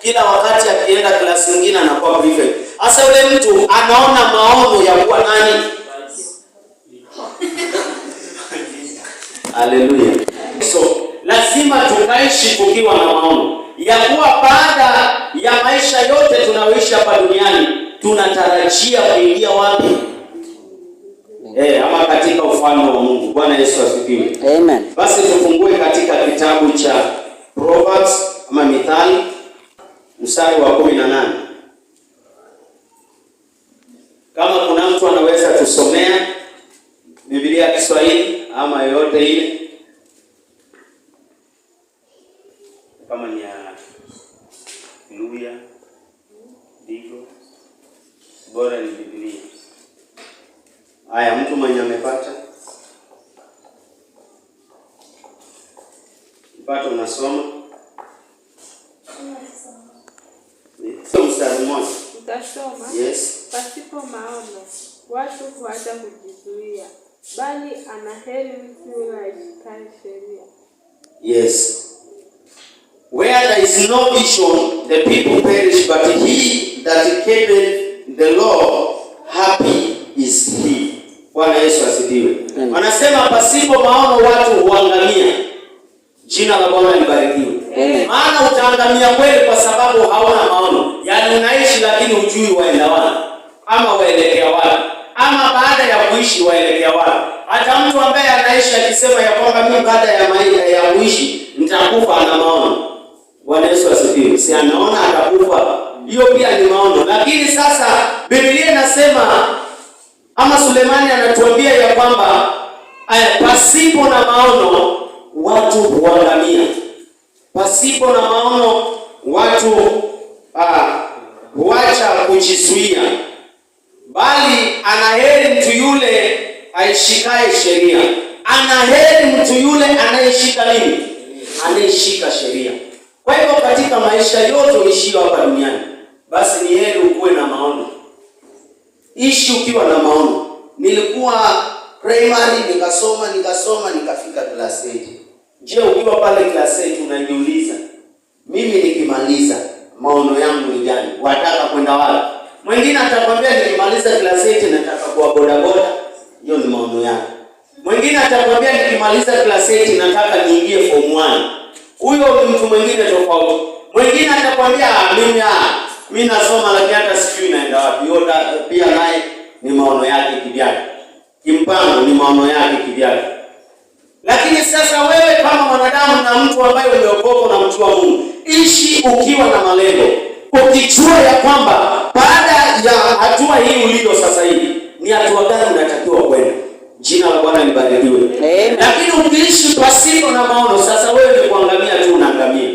Kila wakati akienda class nyingine anakuwa prefect. Sasa yule mtu anaona maono ya kuwa nani? Haleluya. So lazima tukaishi tukiwa na maono ya kuwa baada ya maisha yote tunayoishi hapa duniani tunatarajia kuingia wapi? Ama katika ufalme wa Mungu. Bwana Yesu asifiwe. Amen. Basi tufungue katika kitabu cha Proverbs ama Mithali mstari wa 18. Kama kuna mtu anaweza tusomea Biblia ya Kiswahili ama yoyote ile, kama ni ya Luya, Digo, bora ni Biblia. Haya, mtu mwenye amepata mpata, unasoma sio mstari mmoja. Utasoma. Yes. Pasipo maono watu huacha kujizuia, bali anaheri mtu yule aishikaye sheria. Yes. Where there is no vision, the people perish, but he that keepeth the law, happy is he. Bwana Yesu asifiwe. Amen. Wanasema pasipo maono watu huangamia. Jina la Bwana libarikiwe. Amen. Maana utaangamia kweli kwa sababu hauna maono. Yaani unaishi lakini hujui waenda wapi ama waelekea wapi, ama baada ya kuishi waelekea wapi. Hata mtu ambaye anaishi akisema ya kwamba mimi baada ya maisha ya kuishi nitakufa, ana maono. Bwana Yesu asifiwe. Si anaona atakufa, hiyo pia ni maono. Lakini sasa Biblia inasema ama Sulemani anatuambia ya kwamba pasipo na maono watu huangamia. Pasipo na maono watu huacha kujizuia, bali anaheri mtu yule aishikaye sheria. Anaheri mtu yule anayeshika nini? Anayeshika sheria. Kwa hivyo katika maisha yote uishio hapa duniani, basi ni heri ukuwe na maono. Ishi ukiwa na maono. Nilikuwa primary nikasoma nikasoma nikafika class 8. Je, ukiwa pale class 8 unajiuliza, mimi nikimaliza maono yangu ni gani? Wataka kwenda wapi? Mwingine atakwambia nikimaliza class 8 nataka kuwa bodaboda. Hiyo ni maono yake. Mwingine atakwambia nikimaliza class 8 nataka niingie form 1. Huyo ni mtu mwingine tofauti. Mwingine atakwambia mimi mimi nasoma lakini hata sijui naenda wapi. Hiyo pia naye ni maono yake kivyake. Kimpango ni maono yake kivyake. Lakini sasa wewe kama mwanadamu na mtu ambaye umeokoka na mtu wa Mungu, ishi ukiwa na malengo, ukijua ya kwamba baada ya hatua hii ulio sasa hivi ni hatua gani unatakiwa kwenda. Jina la Bwana libarikiwe. Amen. Lakini ukiishi pasipo na maono, sasa wewe ni kuangamia tu, unaangamia.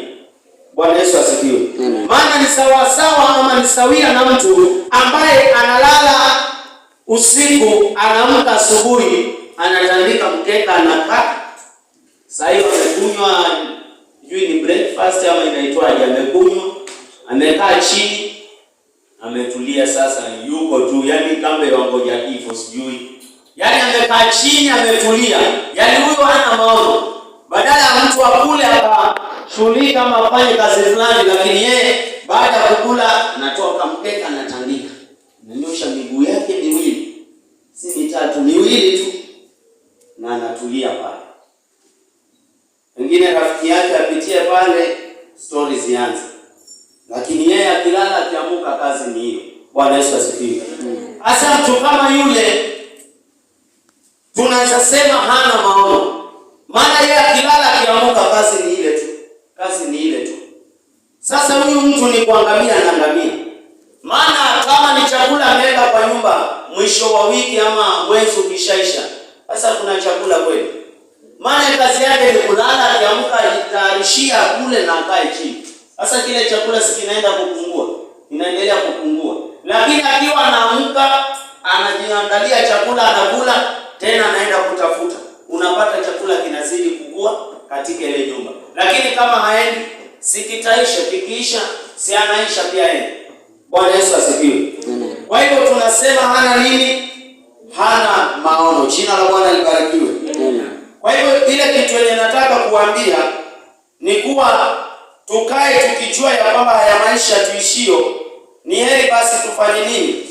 Bwana Yesu asifiwe. Amen. Maana ni sawa sawa ama ni sawia na mtu ambaye analala usiku, anaamka asubuhi, anatandika mkeka, anakaa. Sasa hiyo amekunywa, sijui ni breakfast ama inaitwaje, amekunywa, amekaa chini, ametulia sasa, yuko tu, yani kama wangoja kifo sijui. Yaani amekaa chini ametulia. Yaani huyo hana maono. Badala ya mtu akule akashughulika ama afanye kazi fulani, lakini yeye baada ya kukula anatoka mkeka anatandika. Ananyosha miguu yake miwili, si mitatu, miwili tu, na anatulia pale. Pengine rafiki yake apitie pale, stories zianze. Lakini yeye akilala akiamuka, kazi ni hiyo. Bwana Yesu asifiwe. Hasa mtu kama yule tunaweza sema hana maono. Maana yeye akilala akiamuka, kazi ni ile tu. Kazi ni ile tu. Sasa huyu mtu ni kuangamia, anaangamia. Maana kama ni chakula ameweka kwa nyumba, mwisho wa wiki ama mwezi ukishaisha, sasa kuna chakula kweli? Maana kazi yake ni kulala, akiamka ajitayarishia kule na akae chini. Sasa kile chakula si kinaenda kupungua, inaendelea kupungua. Lakini akiwa anaamka, anajiandalia chakula, anakula, tena anaenda kutafuta. Unapata chakula kinazidi kukua katika ile nyumba. Lakini kama haendi, si kitaisha, kikiisha si anaisha pia yeye. Bwana Yesu asifiwe. Amen. Kwa hivyo tunasema hana nini? Hana maono. Jina la Bwana libarikiwe. Amen. Kwa hivyo ile kitu yenye nataka kuambia ni kuwa tukae tukijua ya kwamba haya maisha maisha tuishio, ni heri basi tufanye nini?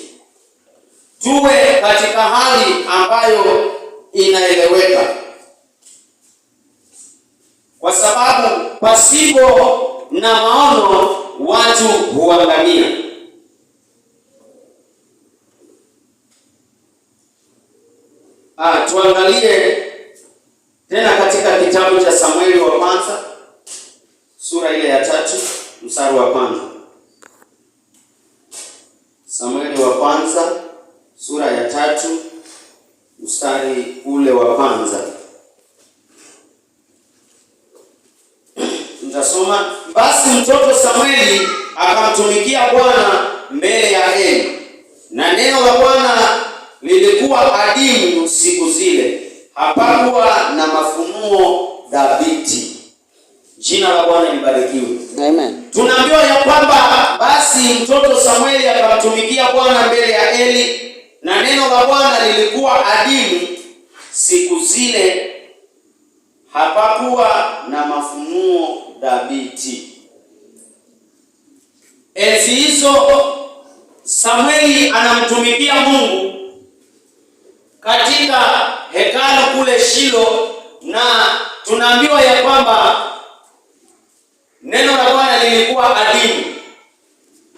Tuwe katika hali ambayo inaeleweka, kwa sababu pasipo na maono watu huangamia. Tuangalie tena katika kitabu cha Samueli wa kwanza sura ile ya 3 mstari wa 1. Samueli wa kwanza sura ya 3 mstari ule wa kwanza. Nitasoma. Basi mtoto Samueli akamtumikia Bwana mbele ya Eli, na neno la Bwana lilikuwa adimu siku zile, hapakuwa na mafunuo dhabiti. Jina la Bwana libarikiwe. Amen. Tunaambiwa ya kwamba basi mtoto Samueli akamtumikia Bwana mbele ya Eli, na neno la Bwana lilikuwa adimu siku zile, hapakuwa na mafunuo dhabiti. Enzi hizo Samueli anamtumikia Mungu katika hekalu kule Shilo, na tunaambiwa ya kwamba neno la Bwana lilikuwa adimu,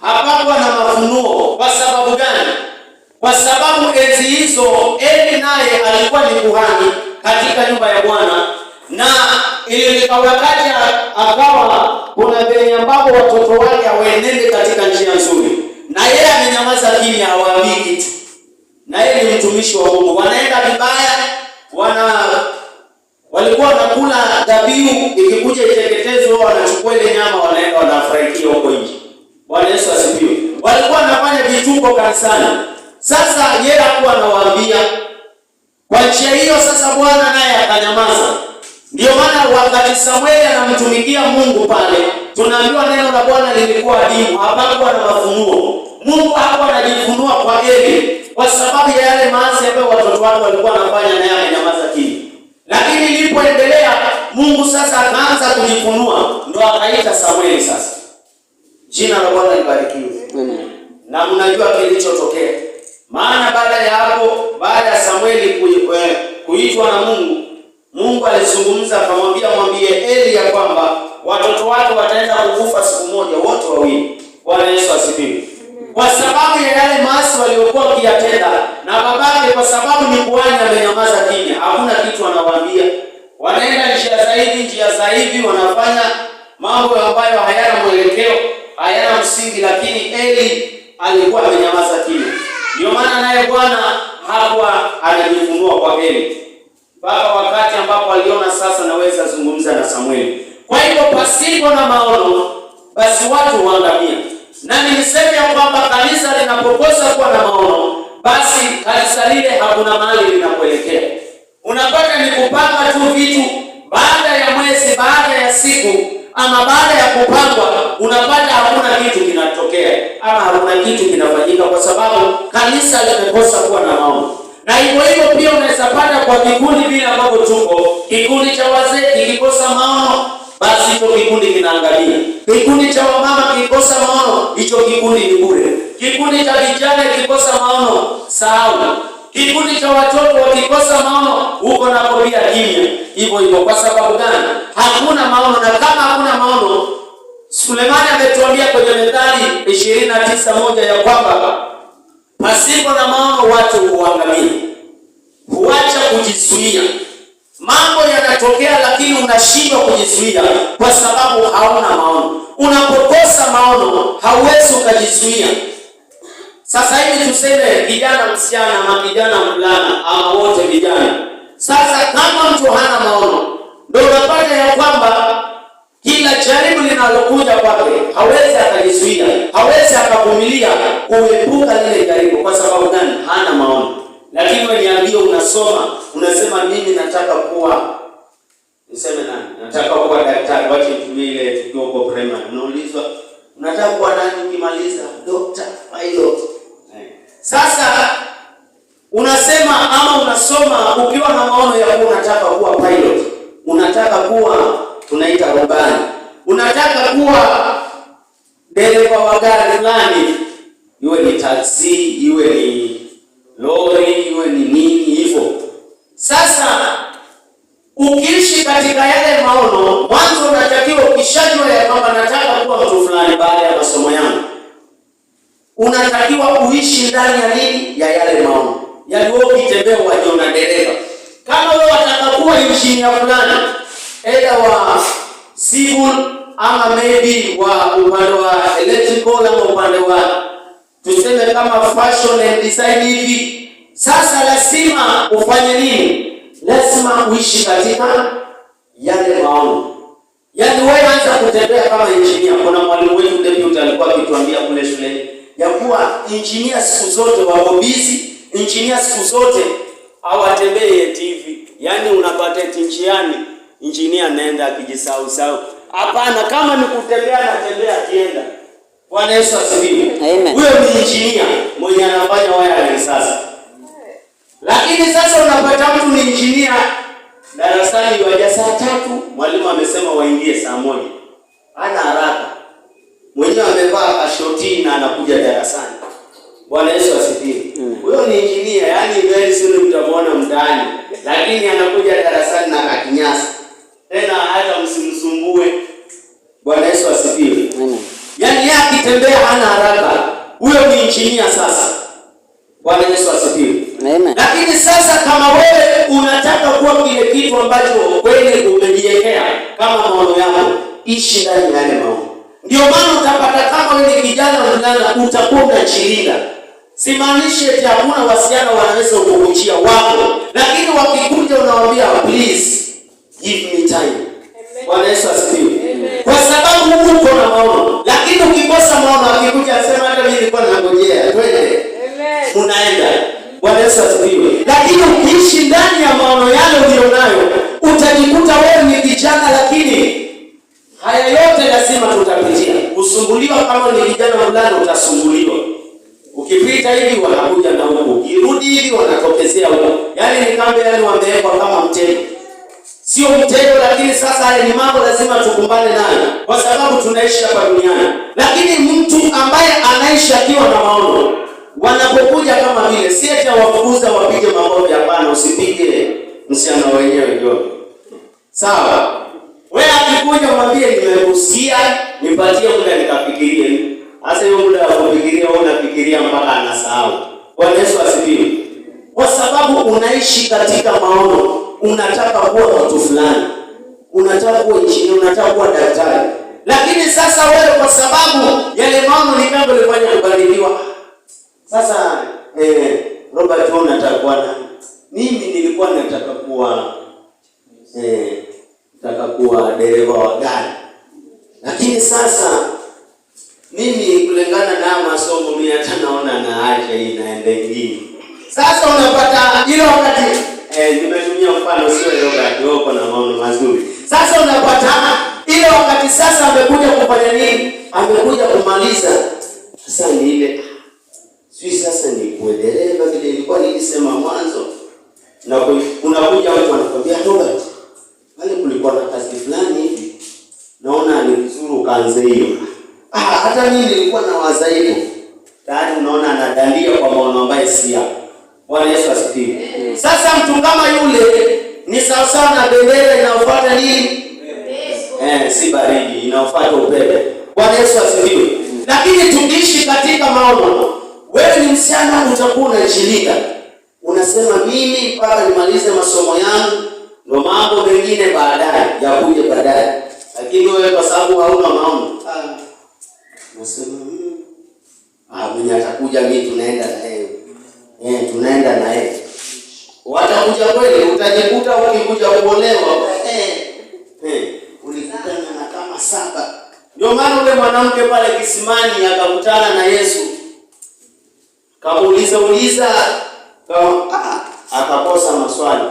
hapakuwa na mafunuo. Kwa sababu gani? Kwa sababu enzi hizo Eli naye alikuwa ni kuhani katika nyumba ya Bwana, na ilifika wakati akawa kuna venye ambapo watoto wake hawaenende katika njia nzuri, na yeye amenyamaza kimya, hawaambii kitu, na yeye ni mtumishi wa Mungu. Wanaenda vibaya, walikuwa wanakula dhabihu, ikikuja iteketezwe, wanachukua ile nyama, wanaenda wanafurahikia huko nje. Bwana Yesu asifiwe. Walikuwa wanafanya vituko kanisani. Sasa yeye hakuwa anawaambia. Kwa njia hiyo sasa Bwana naye akanyamaza. Ndio maana wakati Samueli anamtumikia Mungu pale, tunaambiwa neno la Bwana lilikuwa adimu, hapakuwa na mafunuo. Mungu hakuwa anajifunua kwa Eli kwa sababu ya yale maasi ambayo watoto wake walikuwa wanafanya, naye amenyamaza kimya. Lakini ilipoendelea Mungu sasa akaanza kujifunua, ndo akaita Samueli sasa. Jina la Bwana libarikiwe. Amen. Na mnajua kilichotokea. Maana baada ya hapo, baada ya Samueli kuitwa na Mungu, Mungu alizungumza akamwambia, mwambie Eli ya kwamba watoto wake wataenda kukufa siku moja wote wawili. Bwana Yesu asifiwe. Kwa sababu ya yale maasi waliokuwa wakiyatenda, na babake kwa sababu ni kuhani amenyamaza kimya, hakuna kitu anawaambia. Wanaenda njia za hivi, njia za hivi, wanafanya mambo ambayo hayana mwelekeo, hayana msingi, lakini Eli alikuwa amenyamaza kimya. Ndio maana naye Bwana hakuwa anajifunua kwa Eli mpaka wakati ambapo aliona sasa naweza zungumza na Samueli. Kwa hivyo pasipo na maono basi watu huangamia. Na nilisema ya kwamba kanisa linapokosa kuwa na maono, basi kanisa lile hakuna mahali linapoelekea. Unapata ni kupanga tu vitu, baada ya mwezi, baada ya siku, ama baada ya kupangwa, unapata hakuna kitu kinatokea ama hakuna kitu kinafanyika, kwa sababu kanisa limekosa kuwa na maono. Na hivyo hivyo pia unaweza pata kwa kikundi vile ambavyo tuko, kikundi cha wazee kikikosa maono, basi hicho kikundi kinaangamia. Kikundi cha wamama kikikosa maono, hicho kikundi ni bure. Kikundi cha vijana kikikosa maono, sahau. Kikundi cha watoto wakikosa maono, huko nako pia kimya. Hivyo hivyo. Kwa sababu gani? Hakuna maono. Na kama hakuna maono, Sulemani ametuambia kwenye Methali 29:1 ya kwamba pasipo na maono watu huangamia, huacha kujizuia. Mambo yanatokea lakini unashindwa kujizuia kwa sababu hauna maono. Unapokosa maono hauwezi ukajizuia. Sasa hivi tuseme kijana msichana ama kijana mvulana ama wote vijana. Sasa kama mtu hana maono, ndio unapata ya kwamba kila jaribu linalokuja kwake hawezi akajizuia, hawezi akavumilia kuepuka lile jaribu. Kwa sababu gani? Hana maono. Lakini wewe niambie, unasoma unasema mimi nataka kuwa, niseme nani? Nataka kuwa daktari. Wacha nitumie ile tukiwa huko primary. Unaulizwa unataka kuwa nani ukimaliza? Doctor, pilot. Sasa unasema ama unasoma ukiwa na maono ya kuwa unataka kuwa pilot, unataka kuwa tunaita rubani, unataka kuwa dereva wa gari fulani, iwe ni taksi, iwe ni lori, iwe ni nini hivyo. Sasa ukiishi katika yale maono, mwanzo unatakiwa ukishajua ya kwamba nataka kuwa mtu fulani baada ya masomo yangu, unatakiwa uishi ndani ya nini? Ya yale maono. Yaani wewe ukitembea wajiona dereva. Kama wewe wataka kuwa injinia fulani, either wa civil ama maybe wa upande wa electrical ama upande wa tuseme kama fashion and design hivi. Sasa lazima ufanye nini? Lazima uishi katika yale maono. Yaani wewe anza kutembea kama engineer. Kuna mwalimu wetu deputy alikuwa akituambia kule shuleni ya kuwa engineer siku zote wako busy, engineer siku zote hawatembei eti hivi. Yaani unapata eti njiani engineer anaenda akijisahau sahau. Hapana, kama ni kutembea anatembea akienda. Bwana Yesu asifiwe. Amen. Huyo ni engineer mwenye anafanya wiring sasa. Lakini sasa unapata mtu ni engineer darasani waja saa 3, mwalimu amesema waingie saa 1. Hana haraka. Mwenyewe amevaa kashoti na anakuja darasani. Bwana Yesu asifiwe. Huyo ni engineer, yani very soon mtamuona mtaani, lakini anakuja darasani na kakinyasa. Tena hata msimsumbue. Bwana Yesu asifiwe. Amen. Yaani yeye akitembea hana haraka. Huyo ni engineer sasa. Bwana Yesu asifiwe. Amen. Lakini sasa kama wewe unataka kuwa kile kitu ambacho kweli umejiwekea kama maono yako, ishi ndani ya yale maono. Ndio maana utapata kama wewe ni kijana mvulana utakuwa unajilinda. Simaanishi eti hakuna wasichana wanaweza kukujia wako, lakini wakikuja unawaambia please give me time. Bwana Yesu asifiwe. Kwa sababu uko na maono, lakini ukikosa maono akikuja asema hata mimi nilikuwa nangojea, twende. Unaenda. Bwana Yesu asifiwe. Lakini ukiishi ndani ya maono yale ulionayo, utajikuta wewe ni kijana, lakini haya yote lazima tutapitia. Kusumbuliwa, kama ni kijana mvulana utasumbuliwa. Ukipita hivi wanakuja na huku, ukirudi hivi wanatokezea huku. Yaani ni kama yani wamewekwa kama mtego. Sio mtego, lakini sasa haya ni mambo lazima tukumbane nayo kwa sababu tunaishi hapa duniani. Lakini mtu ambaye anaishi akiwa na maono, wanapokuja kama vile si eti awafukuza wapige makofi. Hapana, usipige msichana wenyewe ndio sawa. Wewe akikuja mwambie nimekusikia, nipatie muda nikafikirie. Sasa hiyo muda wa kufikiria wewe unafikiria mpaka anasahau. Bwana Yesu asifiwe. Kwa sababu unaishi katika maono, unataka kuwa mtu fulani, unataka kuwa injinia, unataka kuwa daktari. Lakini sasa wewe kwa sababu yale maono ni kama ulifanya kubadiliwa. Sasa Robert, wewe unataka kuwa nani? Mimi nilikuwa nataka kuwa dereva wa gari. Lakini sasa mimi kulingana na masomo mimi hata naona naacha hii naenda ingine. Sasa unapata ile wakati nimetumia mfano sio Robert, wewe uko na maono mazuri. Sasa unapata ile wakati sasa amekuja kufanya nini? Amekuja kumaliza. Sasa ni ile sio sasa ni kuendelea vile nilikuwa nikisema mwanzo. Na unakuja mtu anakuambia Robert, pale kulikuwa na kazi fulani hivi. Naona ni vizuri ukaanze hiyo. Ah, hata mimi nilikuwa nawaza hivyo. Tayari unaona anadandia kwa maono ambayo si yako. Bwana Yesu asifiwe. Sasa mtu kama yule ni sawa sawa na bendera inayofuata nini? Si baridi, inayofuata upepo. Bwana Yesu asifiwe. Lakini tukiishi katika maono, wewe ni msichana utakuwa unajilinda. Unasema mimi mpaka nimalize masomo yangu, ndo mambo mengine baadaye yakuje baadaye. Lakini wewe kwa sababu hauna maono, unasema mwenye atakuja mimi tunaenda na yeye. Tunaenda na yeye. Watakuja kweli, utajikuta ukikuja kuolewa, ulikutana na kama 7. Ndio maana ule mwanamke pale kisimani akakutana na Yesu. Kamuuliza uliza, akakosa maswali.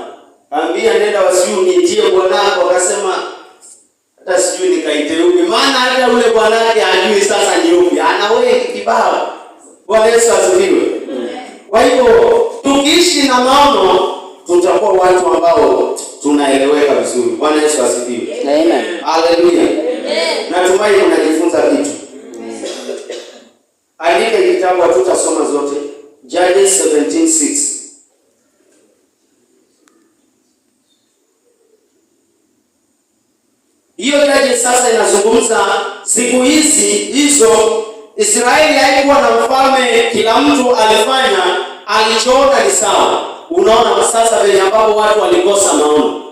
Kaambia nenda wasiunitie bwanako, akasema hata sijui nikaite yupi, maana hata ule bwanake hajui sasa ni yupi. Ana wengi kibao. Bwana Yesu asifiwe. Kwa hivyo tukiishi na maono tutakuwa watu ambao tunaeleweka vizuri. Bwana Yesu asifiwe. Amen. Haleluya. Amen. Natumai unajifunza kitu. kitabu, hatutasoma zote. Judges 17:6. Hiyo Judges sasa inazungumza siku hizi hizo Israeli haikuwa na mfalme, kila mtu alifanya alichoona ni sawa. Unaona sasa vile ambapo watu walikosa maono.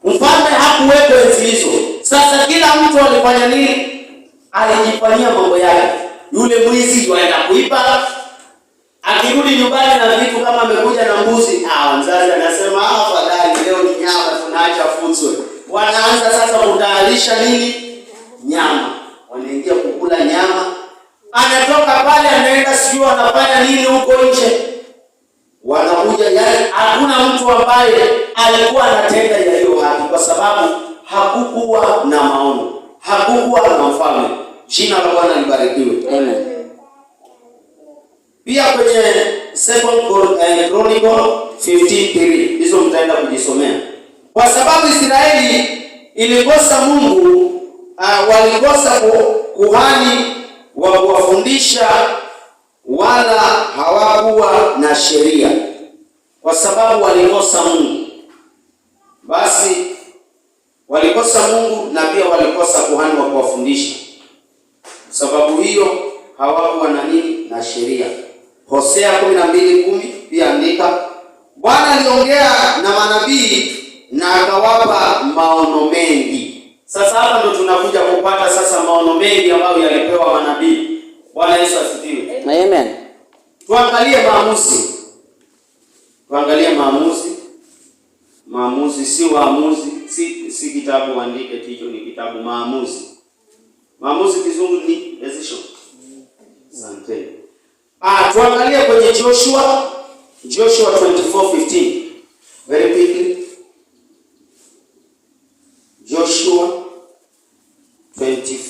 Mfalme hakuwepo enzi hizo. Sasa kila mtu alifanya nini? Alijifanyia mambo yake. Yule mwizi yuaenda kuiba, akirudi nyumbani na vitu kama amekuja na mbuzi, mzazi anasema afadhali leo ni nyama, tunaacha futswe. Wanaanza sasa kutayarisha nini? Nyama. Wanaingia kukula nyama. Anatoka pale anaenda sijui anafanya nini huko nje. Wanakuja, yani hakuna mtu ambaye alikuwa anatenda yaliyo haki, kwa sababu hakukuwa na maono, hakukuwa na mfalme. Jina la Bwana libarikiwe. Amen. Pia kwenye Second Chronicle 15:3, hizo mtaenda kujisomea. Kwa sababu Israeli ilikosa Mungu, walikosa kuhani wa kuwafundisha, wala hawakuwa na sheria, kwa sababu walikosa Mungu. Basi walikosa Mungu na pia walikosa kuhani wa kuwafundisha. Sababu hiyo hawakuwa na nini? Na sheria. Hosea 12:10 pia andika, Bwana aliongea na manabii na akawapa maono mengi. Sasa hapa ndo tunakuja kupata sasa maono mengi ambayo yalipewa manabii. Bwana Yesu asifiwe. Amen. Tuangalie Maamuzi. Tuangalie Maamuzi. Maamuzi si waamuzi, si kitabu uandike ticho, ni kitabu Maamuzi. Maamuzi kizungu ni decision. Asante. Tuangalie kwenye Joshua 24:15. Very quickly. Joshua 24.